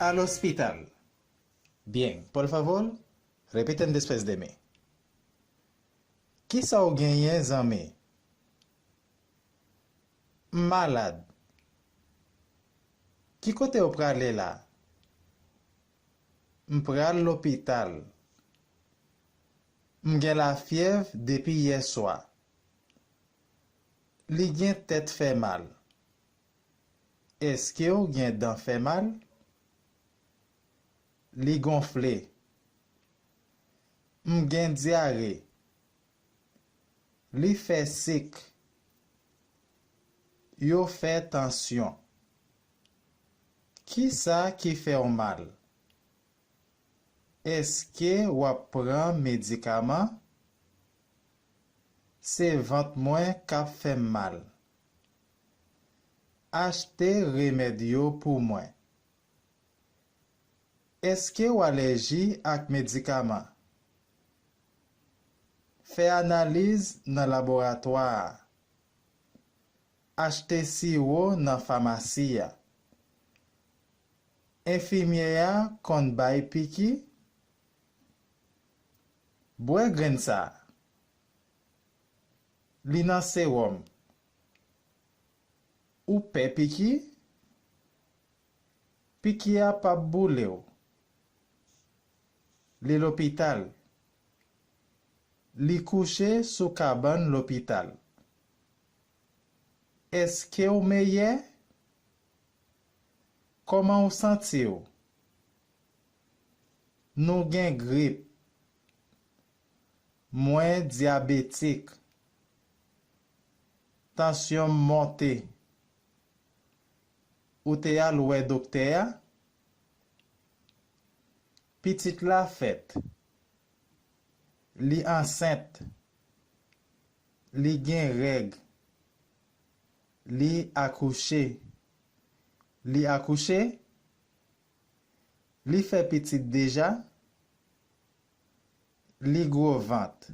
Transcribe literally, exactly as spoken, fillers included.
Al ospital. Bien, por favor, repiten después de mí. Kisa w genyen, zanmi? M malad. Ki kote w prale la? M pral lopital. M gen lafyèv depi yè swa. Li gen tèt fè mal. Èske w gen dan fè mal? Li gonfle. M gen dyare. Li fè sik. Yo fè tansyon. Kisa ki fè w mal? Èske w ap pran medikaman? Se vant mwen k ap fè m mal. Achte remèd yo pou mwen. Èske w alèji ak medikaman? Fè analiz nan laboratwa a. Achte siwo nan famasi a. Enfimyè a konn bay piki. Bwè grenn sa a. Li nan sewòm. Ou pè piki? Piki a p ap boule w. Li lopital. Li kouche sou kabann lopital. Èske w meyè? Kòman w santi w? Nou gen grip. Mwen dyabetik. Tansyon m monte. Ou te al wè doktè a? Pitit la fèt. Li ansent. Li gen règ. Li akouche. Li akouche? Li fè pitit deja? Li gwo vant.